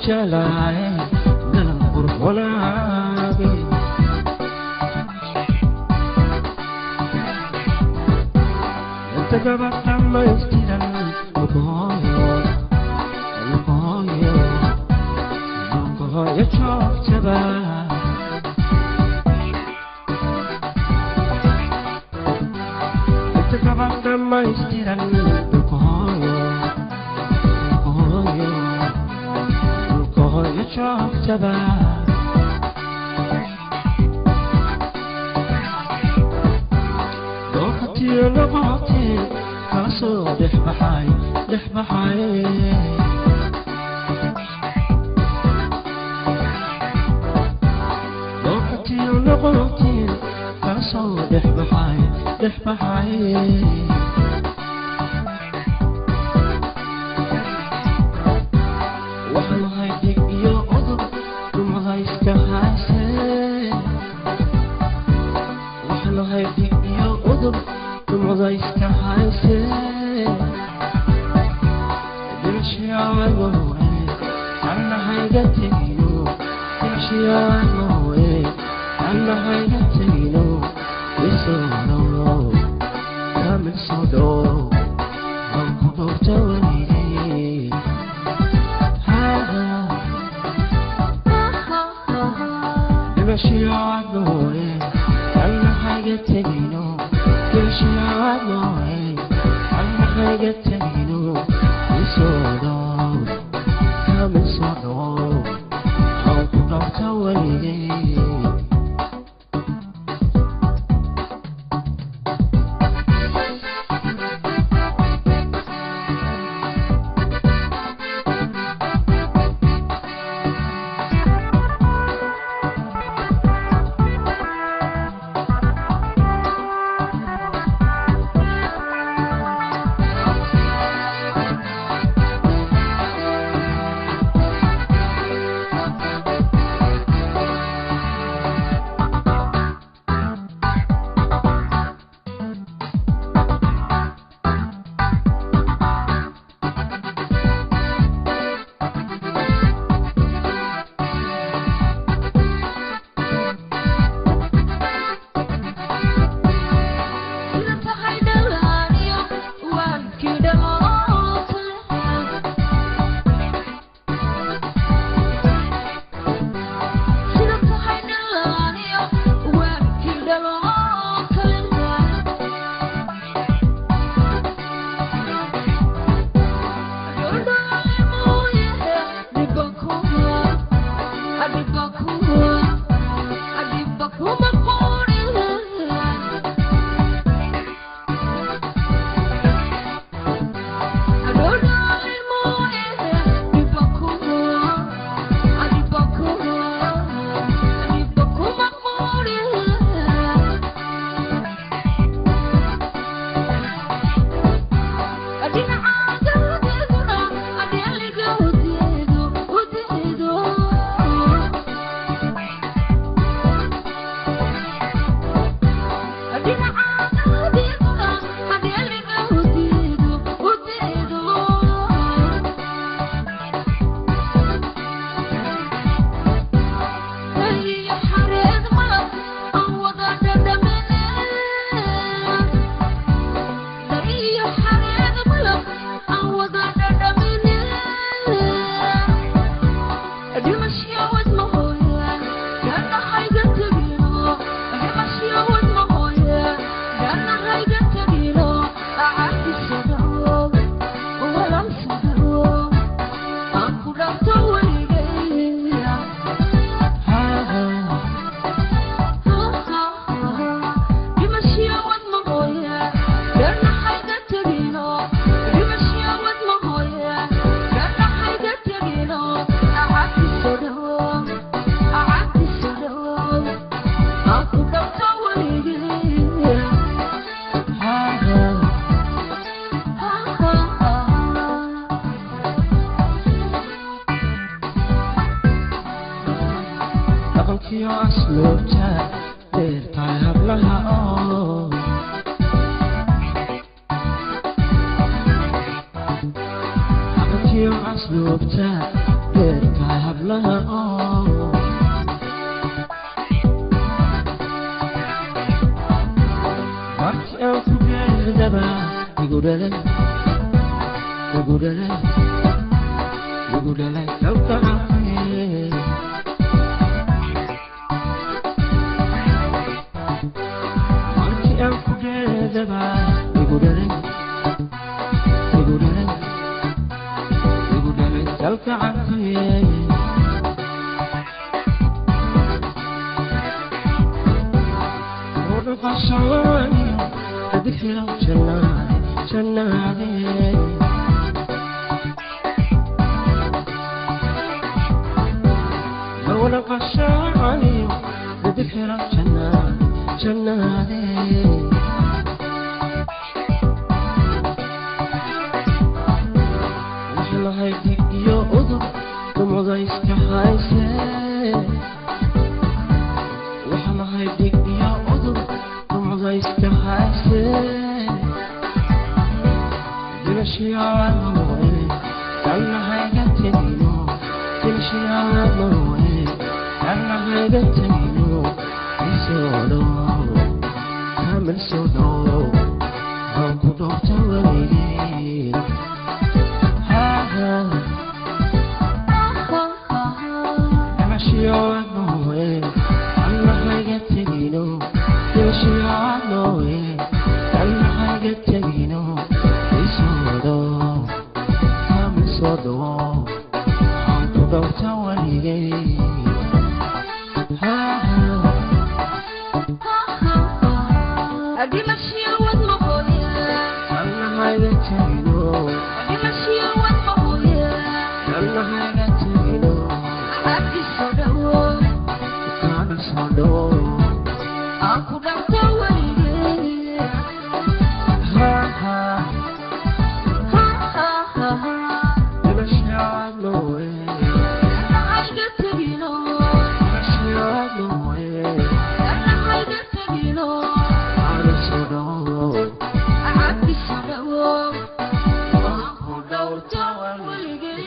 Jeclahay dalan qurux walaabi. Inta gabadh dhammaystiran lugooyo, lugooyo, lugooyo joogtaba. Inta gabadh dhammaystiran lugooyo, lugooyo, lugooyo joogtaba. Dooxatiyo loqooti kala soo dhex baxay, dhex baxay. Dooxatiyo loqooti kala soo dhex baxay, dhex baxay. Waxaan lahay dhig iyo udub dhumcadayska haysee. Waxaan lahay dhig iyo udub dhumcadayska haysee. Dhimashiyaadooe annahayga tegino, dhimashiyaadooe annahayga tegino. Isoo dhow kamil soo dhow aan ku dhowrta weligay. Dhimashiyaadooe annahayga tegino, dhimashiyaadooe annahayga tegino. Isoo dhow kamil soo dhow aan ku dhowrta weligay. Sida tahay dhalaaniyo waalkii dhaloota. Sida tahay dhalaaniyo waalkii dhaloota. Dhordhaale mooye dhibakuma, dhibakuma, dhibakuma qorin. Dhaqankiyo asluubta dheertahay hablaha oo dhaqankiyo asluubta dheertahay. Hablaha oo markii aan ku geedaba igu dhalay, igu dhalay, igu dhalay kalgacayl. Markii aan ku geedaba igu dhalay, igu dhalay, igu dhalay kalgacayl. Waxaan dig iyo udub dumcdayska hayse, dilashiyaadnoe tanna hayga tegino, dilashiyaadnoe tanna hayga tegino. Isoo dhow, kamil soo dhow, aan ku dhoofta weligay. Dilashiyaadnoe tanna hayga tegino, dilashiyaadnoe tanna hayga tegino. Isoo dhow, kamil soo dhow, aan ku dhoofta weligay. Tanna hayga tegino, tanna hayga tegino. Kamil soo dhow. Ha ha. Dilashiyaadnoe, dilashiyaadnoe, kamil soo dhow. Aan ku dhowrta weligay.